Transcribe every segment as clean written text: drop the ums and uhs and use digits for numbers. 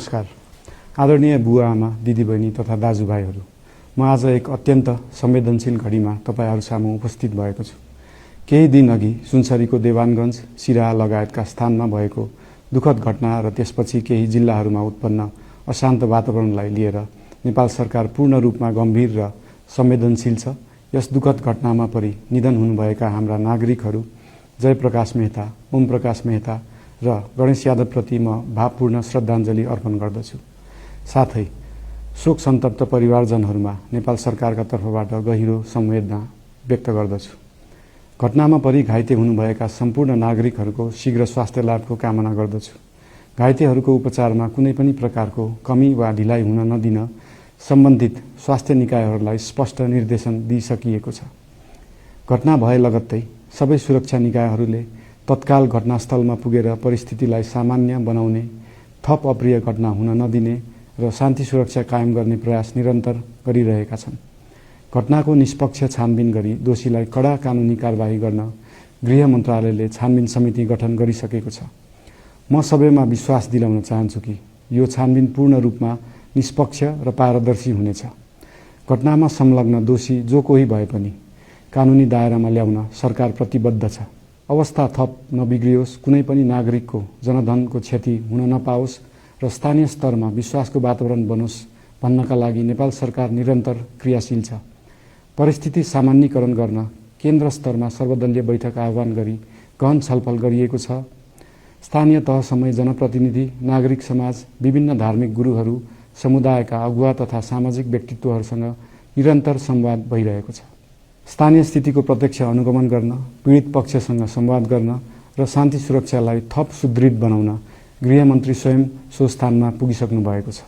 नमस्कार। आदरणीय बुवा आमा, दिदीबहिनी तथा दाजुभाइहरू, म आज एक अत्यन्त संवेदनशील घडीमा तपाईहरू सामु उपस्थित भएको छु। केही दिन अघि सुनसरीको देवानगञ्ज, सिराहा लगायतका स्थानमा भएको दुःखद घटना र त्यसपछि केही जिल्लाहरूमा उत्पन्न अशान्त वातावरणलाई लिएर नेपाल सरकार पूर्ण रूपमा गम्भीर र संवेदनशील छ। यस दुःखद घटनामा परि निधन हुनुभएका हाम्रा नागरिकहरू जयप्रकाश मेहता, ओम प्रकाश मेहता र गणेश यादवप्रति म भावपूर्ण श्रद्धाञ्जली अर्पण गर्दछु। साथै शोक सन्तप्त परिवारजनहरूमा नेपाल सरकारका तर्फबाट गहिरो संवेदना व्यक्त गर्दछु। घटनामा परि घाइते हुनुभएका सम्पूर्ण नागरिकहरूको शीघ्र स्वास्थ्य लाभको कामना गर्दछु। घाइतेहरूको उपचारमा कुनै पनि प्रकारको कमी वा ढिलाइ हुन नदिन सम्बन्धित स्वास्थ्य निकायहरूलाई स्पष्ट निर्देशन दिइसकिएको छ। घटना भए लगत्तै सबै सुरक्षा निकायहरूले तत्काल घटनास्थलमा पुगेर परिस्थितिलाई सामान्य बनाउने, थप अप्रिय घटना हुन नदिने र शान्ति सुरक्षा कायम गर्ने प्रयास निरन्तर गरिरहेका छन्। घटनाको निष्पक्ष छानबिन गरी दोषीलाई कडा कानुनी कारबाही गर्न गृह मन्त्रालयले छानबिन समिति गठन गरिसकेको छ। म सबैमा विश्वास दिलाउन चाहन्छु कि यो छानबिन पूर्ण रूपमा निष्पक्ष र पारदर्शी हुनेछ। घटनामा संलग्न दोषी जो कोही भए पनि कानुनी दायरामा ल्याउन सरकार प्रतिबद्ध छ। अवस्था थप नबिग्रियोस्, कुनै पनि नागरिकको जनधनको क्षति हुन नपाओस् र स्थानीय स्तरमा विश्वासको वातावरण बनोस् भन्नका लागि नेपाल सरकार निरन्तर क्रियाशील छ। परिस्थिति सामान्यीकरण गर्न केन्द्र स्तरमा सर्वदलीय बैठक आह्वान गरी गहन छलफल गरिएको छ। स्थानीय तहसम्मै जनप्रतिनिधि, नागरिक समाज, विभिन्न धार्मिक गुरुहरू, समुदायका अगुवा तथा सामाजिक व्यक्तित्वहरूसँग निरन्तर संवाद भइरहेको छ। स्थानीय स्थितिको प्रत्यक्ष अनुगमन गर्न, पीडित पक्षसँग संवाद गर्न र शान्ति सुरक्षालाई थप सुदृढ बनाउन गृहमन्त्री स्वयं सो स्थानमा पुगिसक्नु भएको छ।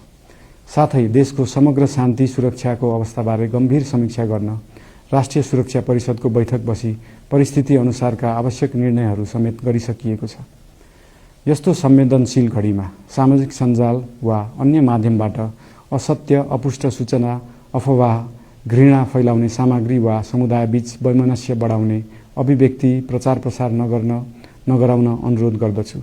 साथै देशको समग्र शान्ति सुरक्षाको अवस्थाबारे गम्भीर समीक्षा गर्न राष्ट्रिय सुरक्षा परिषदको बैठक बसी परिस्थिति अनुसारका आवश्यक निर्णयहरू समेत गरिसकिएको छ। यस्तो संवेदनशील घडीमा सामाजिक सञ्जाल वा अन्य माध्यमबाट असत्य, अपुष्ट सूचना, अफवाह, घृणा फैलाउने सामग्री वा समुदायबीच वैमनस्य बढाउने अभिव्यक्ति प्रचार प्रसार नगराउन अनुरोध गर्दछु।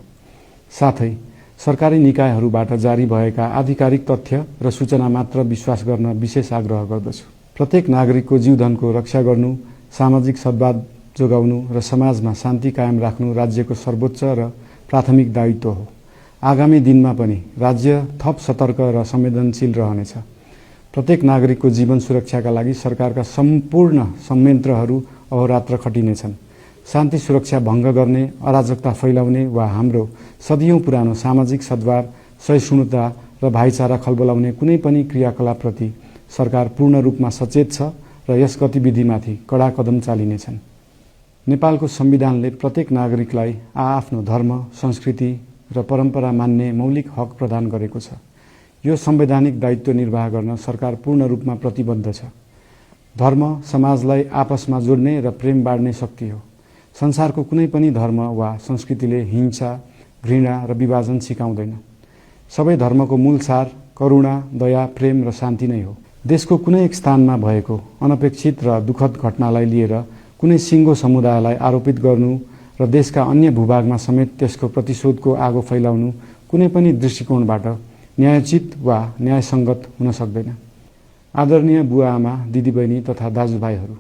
साथै सरकारी निकायहरूबाट जारी भएका आधिकारिक तथ्य र सूचना मात्र विश्वास गर्न विशेष आग्रह गर्दछु। प्रत्येक नागरिकको जीवधनको रक्षा गर्नु, सामाजिक सद्भाव जोगाउनु र समाजमा शान्ति कायम राख्नु राज्यको सर्वोच्च र प्राथमिक दायित्व हो। आगामी दिनमा पनि राज्य थप सतर्क र संवेदनशील रहनेछ। प्रत्येक नागरिकको जीवन सुरक्षाका लागि सरकारका सम्पूर्ण संयन्त्रहरू अहोरात्र खटिनेछन्। शान्ति सुरक्षा भङ्ग गर्ने, अराजकता फैलाउने वा हाम्रो सदियौं पुरानो सामाजिक सद्भाव, सहिष्णुता र भाइचारा खलबलाउने कुनै पनि क्रियाकलापप्रति सरकार पूर्ण रूपमा सचेत छ र यस गतिविधिमाथि कडा कदम चालिनेछन्। नेपालको संविधानले प्रत्येक नागरिकलाई आआफ्नो धर्म, संस्कृति र परम्परा मान्ने मौलिक हक प्रदान गरेको छ। यो संवैधानिक दायित्व निर्वाह गर्न सरकार पूर्ण रूपमा प्रतिबद्ध छ। धर्म समाजलाई आपसमा जोड्ने र प्रेम बाँड्ने शक्ति हो। संसारको कुनै पनि धर्म वा संस्कृतिले हिंसा, घृणा र विभाजन सिकाउँदैन। सबै धर्मको मूल सार करुणा, दया, प्रेम र शान्ति नै हो। देशको कुनै एक स्थानमा भएको अनपेक्षित र दुःखद घटनालाई लिएर कुनै सिङ्गो समुदायलाई आरोपित गर्नु र देशका अन्य भूभागमा समेत त्यसको प्रतिशोधको आगो फैलाउनु कुनै पनि दृष्टिकोणबाट न्यायोचित वा न्यायसङ्गत हुन सक्दैन। आदरणीय बुवा आमा, दिदीबहिनी तथा दाजुभाइहरू,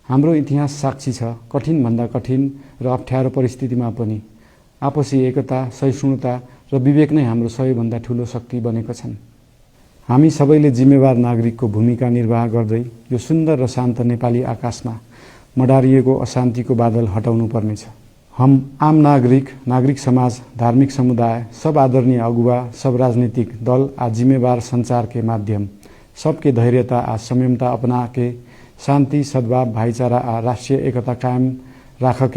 हाम्रो इतिहास साक्षी छ कठिनभन्दा कठिन र अप्ठ्यारो परिस्थितिमा पनि आपसी एकता, सहिष्णुता र विवेक नै हाम्रो सबैभन्दा ठूलो शक्ति बनेका छन्। हामी सबैले जिम्मेवार नागरिकको भूमिका निर्वाह गर्दै यो सुन्दर र शान्त नेपाली आकाशमा मडारिएको अशान्तिको बादल हटाउनु पर्नेछ। हम आम नागरिक समाज, धार्मिक समुदाय, सब आदरणीय अगुवा, सब राजनीतिक दल आ जिम्मेवार संचार के माध्यम सबके धैर्यता आ संयमता अपना के शान्ति, सद्भाव, भाइचारा आ राष्ट्रिय एकता कायम राख